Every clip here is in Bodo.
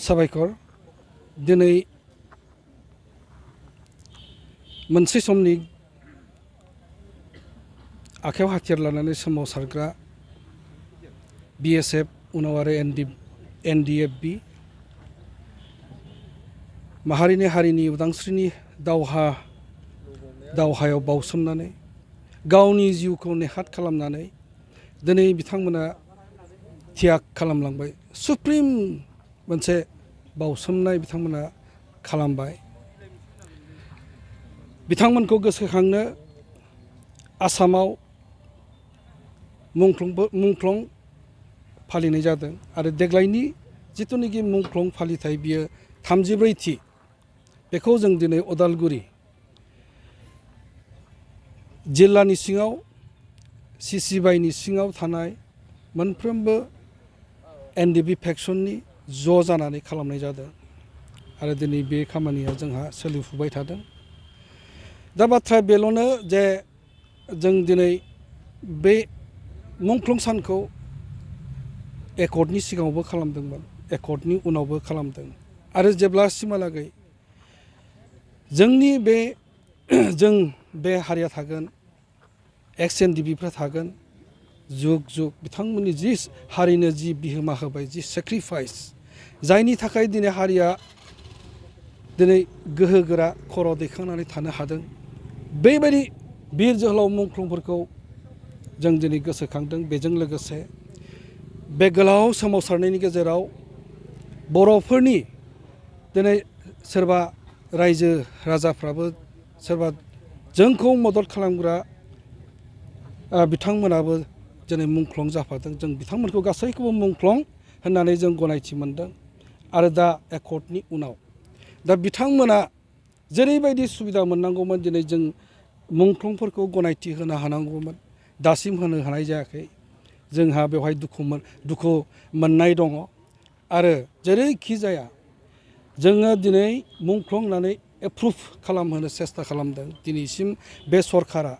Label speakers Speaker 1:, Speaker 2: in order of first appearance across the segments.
Speaker 1: साबायखर दिनै मोनसे समनि आखायाव हाथियार लानानै सोमावसारग्रा BSF उनाव आरो NDFB माहारिनि हारिनि उदांस्रिनि दावहायाव बावसोमनानै गावनि जिउखौ नेहाथ खालामनानै दिनै बिथांमोना त्याग खालामलांबाय सुप्रिम मोनसे बावसोमनाय बिथांमोना खालामबाय बिथांमोनखौ गोसोखांनो आसामाव मुंख्लं फालिनाय जादों आरो देग्लायनि जिथुनिखि मुंख्लं फालिथाय बियो 34थि बेखौ जों दिनै उदालगुरि जिल्लानि सिङाव सिसिबाइनि सिङाव थानाय मोनफ्रोमबो NDB फेक्सननि ज' जानानै खालामनाय जादों आरो दिनै बे खामानिया जोंहा सोलिफुबाय थादों दा बाथ्राया बेल'नो जे जों दिनै बे मुंख्लं सानखौ एकर्डनि सिगाङावबो खालामदोंमोन एकर्डनि उनावबो खालामदों आरो जेब्लासिमहालागै जोंनि जों बे हारिया थागोन NDBफ्रा थागोन जुग जुग बिथांमोननि जि हारिनो जि बिहोमा होबाय जि सेक्रिफाइस जायनि थाखाय दिनै हारिया दिनै गोहोगोरा खर' दैखांनानै थानो हादों बेबायदि बिर जोहोलाव मुंख्लंफोरखौ जों दिनै गोसोखांदों बेजों लोगोसे बे गोलाव सोमावसारनायनि गेजेराव बर'फोरनि दिनै सोरबा रायजो राजाफ्राबो सोरबा जोंखौ मदद खालामग्रा बिथांमोनाबो दिनै मुंख्लं जाफादों जों बिथांमोनखौ गासैखौबो मुंख्लं होननानै जों गनायथि मोनदों आरो दा एकर्डनि उनाव दा बिथांमोना जेरैबायदि सुबिदा मोननांगौमोन दिनै जों मुंख्लंफोरखौ गनायथि होनो हानांगौमोन दासिम होनो हानाय जायाखै जोंहा बेवहाय दुखु मोननाय दङ आरो जेरैखि जाया जोङो दिनै मुंख्लं होननानै एप्रुभ खालामहोनो सेस्था खालामदों दिनैसिम बे सरकारा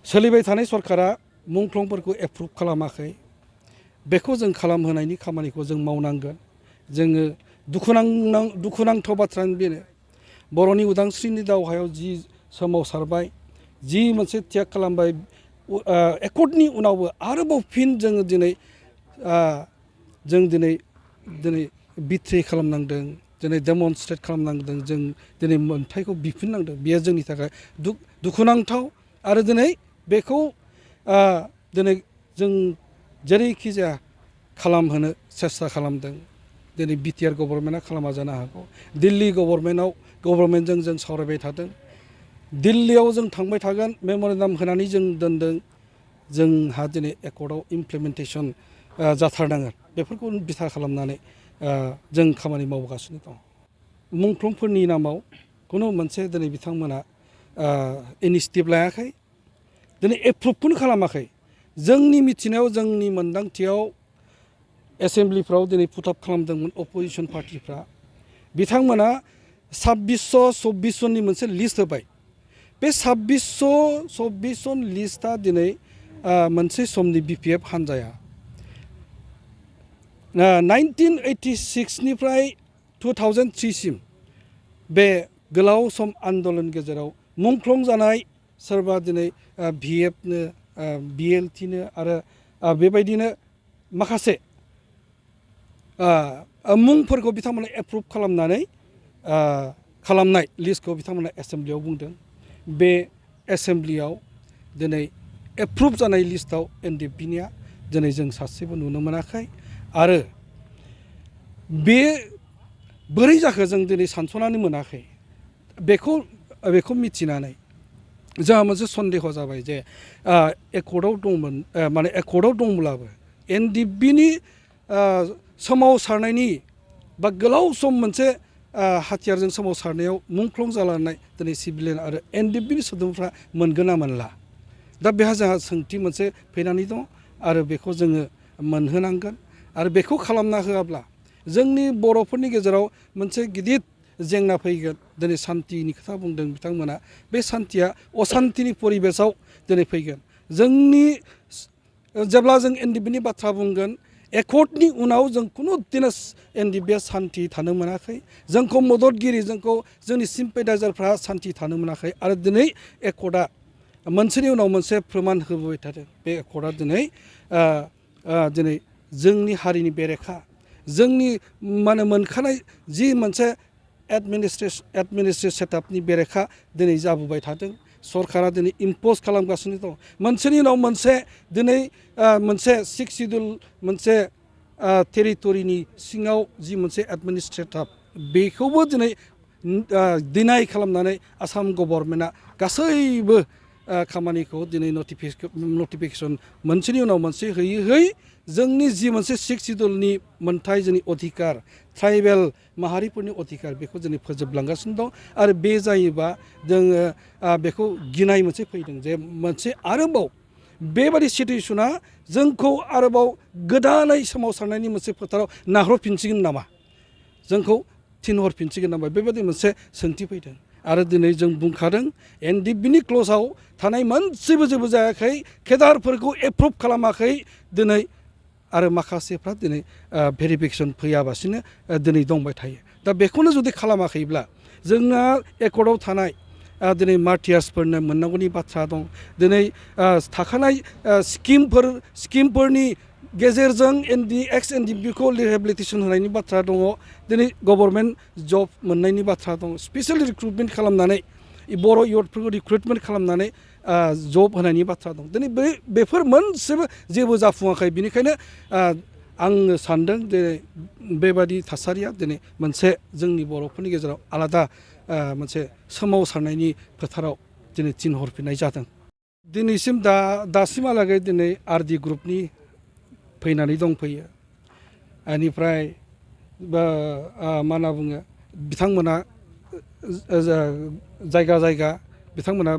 Speaker 1: सोलिबाय थानाय सरकारा मुंख्लंफोरखौ एप्रुभ खालामाखै बेखौ जों खालामहोनायनि खामानिखौ जों मावनांगोन जोङो दुखुनांथाव बाथ्रायानो बेनो बर'नि उदांस्रिनि दावहायाव जि सोमावसारबाय जि मोनसे त्याग खालामबाय एकर्डनि उनावबो आरोबाव फिन जोङो दिनै बिट्रे खालामनांदों दिनै डेमनस्ट्रेट खालामनांदों जों दिनै मोन्थायखौ बिफिननांदों बेयो जोंनि थाखाय दुखुनांथाव आरो दिनै बेखौ दिनै जों जेरैखि जाया खालामहोनो सेस्था खालामदों दिनै BTR गभर्नमेन्टआ खालामा जानो हागौ दिल्ली गभर्नमेन्टजों जों सावरायबाय थादों दिल्लीयाव जों थांबाय थागोन मेम'रेन्डाम होनानै जों दोनदों जोंहा दिनै एकर्डआव इमप्लिमेन्टेसन जाथारनांगोन बेफोरखौ बिथा खालामनानै जों खामानि मावगासिनो दं मुंख्लंफोरनि नामाव खुनु मोनसे दिनै बिथांमोना इनिसिएटिभ लायाखै दिनै एप्रुभखौनो खालामाखै जोंनि मिथिनायाव जोंनि मोन्दांथियाव एसेमब्लिफ्राव दिनै पुटआप खालामदोंमोन अपोजिसन पार्टिफ्रा बिथांमोना 2624 जननि मोनसे लिस्ट होबाय बे 2624 जन लिस्टआ दिनै मोनसे समनि BPF हान्जाया 1986 निफ्राय 2003 सिम बे गोलाव सम आन्दलन गेजेराव मुंख्लं जानाय सोरबा दिनै VFनो BLTनो आरो बेबायदिनो माखासे मुंफोरखौ बिथांमोना एप्रुभ खालामनानै खालामनाय लिस्टखौ बिथांमोना एसेमब्लियाव बुंदों बे एसेमब्लियाव दिनै एप्रुभ जानाय लिस्टआव NDFBनिया दिनै जों सासेबो नुनो मोनाखै आरो बे बोरै जाखो जों दिनै सानस'नानै मोनाखै बेखौ मिथिनानै जोंहा मोनसे सन्देह जाबाय जे एकर्डआव दंमोन माने एकर्डआव दंब्लाबो NDFBनि सोमावसारनायनि बा गोलाव सम मोनसे हाथियारजों सोमावसारनायाव मुंख्लं जालांनाय दिनै सिभिलियन आरो NDFBनि सोद्रोमाफ्रा मोनगोन ना मोनला दा बेहा जोंहा सोंथि मोनसे फैनानै दं आरो बेखौ जोङो मोनहोनांगोन आरो बेखौ खालामना होआब्ला जोंनि बर'फोरनि गेजेराव मोनसे गिदिर जेंना फैगोन दिनै सान्थिनि खोथा बुंदों बिथांमोना बे सान्थिया असान्थिनि परिबेसाव दिनै फैगोन जेब्ला जों NDFBनि बाथ्रा बुंगोन एकर्डनि उनाव जों कुनु दिना एनडिएफबिआ सान्थि थानो मोनाखै जोंखौ मददगिरि जोंखौ जोंनि सिम्पेटाइजारफ्रा सान्थि थानो मोनाखै आरो दिनै एकर्डआ मोनसेनि उनाव मोनसे फोरमान होबोबाय थादों बे एकर्डआ दिनै जोंनि हारिनि बेरेखा जोंनि माने मोनखानाय जि मोनसे एडमिनिस्ट्रेटिभ सेटआपनि बेरेखा दिनै जाबोबाय थादों सरकारा दिनै इम्पज खालामगासिनो दं मोनसेनि उनाव मोनसे दिनै मोनसे सिक्स सिडुल मोनसे टेरिटरिनि सिङाव जि मोनसे एडमिनिस्ट्रेटिभ बेखौबो दिनै डिनाय खालामनानै आसाम गभर्नमेन्टआ गासैबो खामानिखौ दिनै नटिफिकेसन मोनसेनि उनाव मोनसे होयै जोंनि जि मोनसे सिक्स सिडुलनि मोनथाय जोंनि अधिकार ट्राइबेल माहारिफोरनि अधिकार बेखौ जों फोजोबलांगासिनो दं आरो बे जायोबा जोङो बेखौ गिनाय मोनसे फैदों जे मोनसे आरोबाव बेबादि सिटुएसना जोंखौ आरोबाव गोदानै सोमावसारनायनि मोनसे फोथाराव नाहरफिनसिगोन नामा जोंखौ थिनहरफिनसिगोन नामा बेबादि मोनसे सोंथि फैदों आरो दिनै जों बुंखादों एनडिएफबिनि क्लजआव थानाय मोनसेबो जेबो जायाखै केडारफोरखौ एप्रुभ खालामाखै दिनै आरो माखासेफ्रा दिनै भेरिफिकेसन फैयाबासिनो दिनै दंबाय थायो दा बेखौनो जुदि खालामाखैब्ला जोंना एकर्डआव थानाय दिनै मार्टियार्सफोरनो मोननांगौनि बाथ्रा दं दिनै थाखानाय स्किमफोरनि गेजेरजों एक्स एनडिएफबिखौ रिहेबिलिटेसन होनायनि बाथ्रा दङ दिनै गभर्नमेन्ट जब मोननायनि बाथ्रा दं स्पेसियेल रिक्रुटमेन्ट खालामनानै बर' इयुथफोरखौ रिक्रुटमेन्ट खालामनानै जब होनायनि बाथ्रा दं दिनै बेफोर मोनसेबो जेबो जाफुङाखै बिनिखायनो आङो सानदों जे बेबादि थासारिया दिनै मोनसे जोंनि बर'फोरनि गेजेराव आलादा मोनसे सोमावसारनायनि फोथाराव दिनै थिनहरफिननाय जादों दिनैसिम दासिमहालागै दिनै आरडि ग्रुपनि फैनानै दंफैयो बेनिफ्राय मा होनना बुङो बिथांमोना जायगा बिथांमोना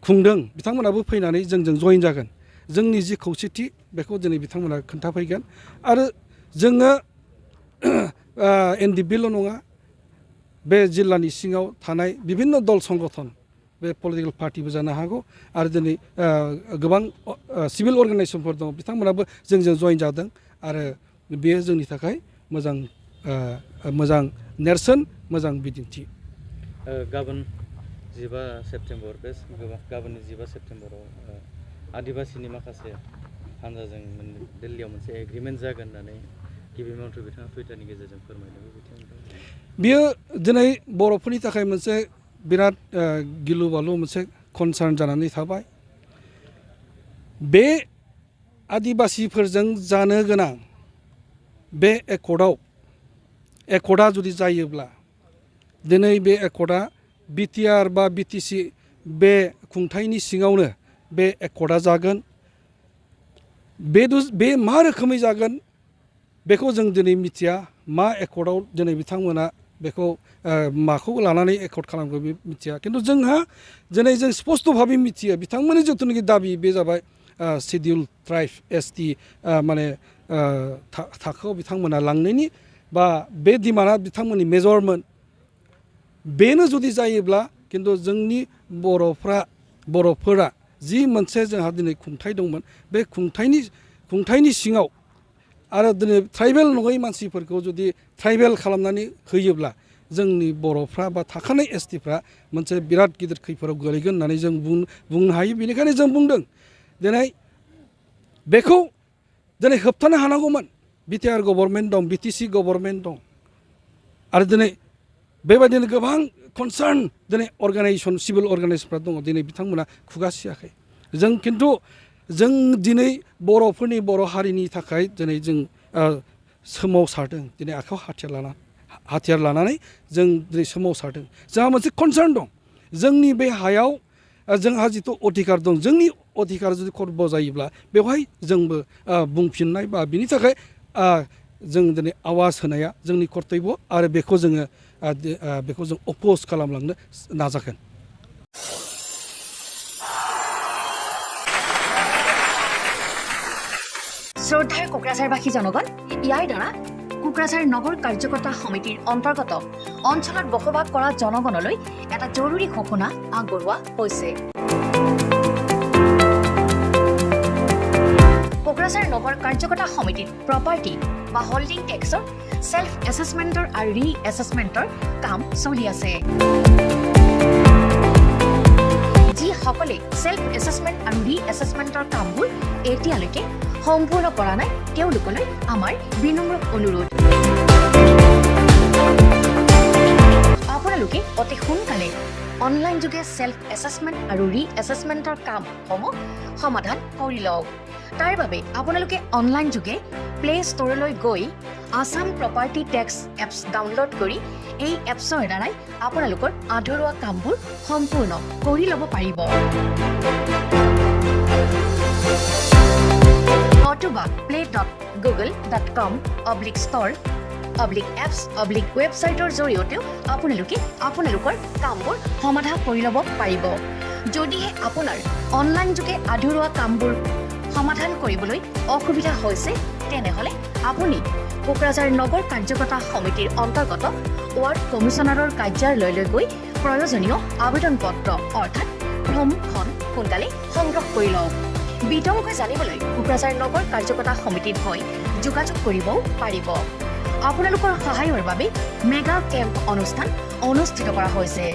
Speaker 1: खुंदों बिथांमोनाबो फैनानै जोंजों जइन जागोन जोंनि जि खौसेथि बेखौ दिनै बिथांमोना खोन्थाफैगोन आरो जोङो एनडिएफबिल' नङा बे जिल्लानि सिङाव थानाय बिभिन्न दल संगठन बे पलिटिकेल पार्टिबो जानो हागौ आरो दिनै गोबां सिभिल अर्गानाइजेसनफोर दं बिथांमोनाबो जोंजों जइन जादों आरो बेयो जोंनि थाखाय मोजां नेरसोन मोजां बिदिन्थि
Speaker 2: गाबोन 15 सेप्तेम्बर बे गाबोननि 15 सेप्तेम्बराव आदिबासिनि माखासे हान्जाजों दिल्लीयाव मोनसे एग्रिमेन्ट जागोन होननानै गिबि मन्थ्रि बिथाङा टुइटारनि गेजेरजों फोरमायदों
Speaker 1: बियो दिनै बर'फोरनि थाखाय मोनसे बिराद गिलु बालु मोनसे कनसार्न जानानै थाबाय बे आदिबासिफोरजों जानो गोनां बे एकर्डआ जुदि जायोब्ला दिनै बे एकर्डआ बिटिआर बा बिटिसि बे खुंथायनि सिङावनो बे एकर्डआ जागोन बे मा रोखोमै जागोन बेखौ जों दिनै मिथिया मा एकर्डआव दिनै बिथांमोना बेखौ माखौ लानानै एकर्ड खालामगोन बे मिथिया खिन्थु जोंहा दिनै जों स्पस्त' भाबै मिथियो बिथांमोननि जिथुनाखि दाबि बे जाबाय सिडिउल ट्राइब एसटि माने थाखोआव बिथांमोना लांनायनि बा बे डिमान्डआ बिथांमोननि मेजरमोन बेनो जुदि जायोब्ला खिन्थु जोंनि बर'फोरा जि मोनसे जोंहा दिनै खुंथाय दंमोन बे खुंथायनि सिङाव आरो दिनै ट्राइबेल नङै मानसिफोरखौ जुदि ट्राइबेल खालामनानै होयोब्ला जोंनि बर'फ्रा बा थाखानाय एसटिफ्रा मोनसे बिराद गिदिर खैफोदाव गोलैगोन होननानै जों बुंनो हायो बेनिखायनो जों बुंदों दिनै बेखौ दिनै होबथानो हानांगौमोन बिटिआर गभर्नमेन्ट दं बिटिसि गभर्नमेन्ट दं आरो दिनै बेबायदिनो गोबां कनसार्न दिनै अर्गानाइजेसन सिभिल अर्गानाइजेसनफ्रा दङ दिनै बिथांमोना खुगा सियाखै जों खिन्थु जों दिनै बर' हारिनि थाखाय दिनै जों सोमावसारदों दिनै आखायाव हाथियार लानानै जों दिनै सोमावसारदों जोंहा मोनसे कनसार्न दं जोंनि बे हायाव जोंहा जिथु अधिकार दं जोंनि अधिकार जुदि खर्ब जायोब्ला बेवहाय जोंबो बुंफिननाय बा बिनि थाखाय जों दिनै आवाज होनाया जोंनि कर्तब्य आरो बेखौ जों अपोज खालामलांनो नाजागोन
Speaker 3: শ্ৰদ্ধাৰ কোকৰাঝাৰবাসী জনগণ ইয়াৰ দ্বাৰা কোকৰাঝাৰ নগৰ কাৰ্যকৰ্তা সমিতিৰ অন্তৰ্গত অঞ্চলত বসবাস কৰা জনগণলৈ এটা জৰুৰী ঘোষণা আগবঢ়োৱা হৈছে কোকৰাঝাৰ নগৰ কাৰ্যকৰ্তা সমিতিত প্ৰপাৰ্টি বা হোল্ডিং টেক্সৰ সেলফ এছেছমেণ্টৰ আৰু ৰি এছেছমেণ্টৰ কাম চলি আছে। যিসকলে সেলফ এছেছমেণ্ট আৰু ৰি এছেছমেণ্টৰ কামবোৰ এতিয়ালৈকে সম্পূৰ্ণ কৰা নাই তেওঁলোকলৈ আমাৰ বিনম্ৰ অনুৰোধ। আপোনালোকে অতি সোনকালে অনলাইন যোগে সেলফ এছেছমেণ্ট আৰু ৰি এছেছমেণ্টৰ কামসমূহ সমাধান কৰি লওক। তাৰ বাবে আপোনালোকে অনলাইন যোগে প্লে ষ্ট'ৰলৈ গৈ Assam property tax apps download কৰি এই এপছৰ দ্বাৰাই আপোনালোকৰ আধৰুৱা কামবোৰ সম্পূৰ্ণ কৰি ল'ব পাৰিব। নতুবা play.google.com/store/apps/ৱেবছাইটৰ জৰিয়তেও আপোনালোকে আপোনালোকৰ কামবোৰ সমাধান কৰি ল'ব পাৰিব। যদিহে আপোনাৰ অনলাইন যোগে আধৰুৱা কামবোৰ সমাধান কৰিবলৈ অসুবিধা হৈছে তেনেহ'লে আপুনি কোকৰাঝাৰ নগৰ কাৰ্যকৰ্তা সমিতিৰ অন্তৰ্গত ৱাৰ্ড কমিছনাৰৰ কাৰ্যালয়লৈ গৈ প্ৰয়োজনীয় আবেদন পত্ৰ অৰ্থাৎ ফৰ্মখন সোনকালে সংগ্ৰহ কৰি লওক। বিতংকৈ জানিবলৈ কোকৰাঝাৰ নগৰ কাৰ্যকৰ্তা সমিতিত গৈ যোগাযোগ কৰিবও পাৰিব। আপোনালোকৰ সহায়ৰ বাবে মেগা কেম্প অনুষ্ঠান অনুষ্ঠিত কৰা হৈছে।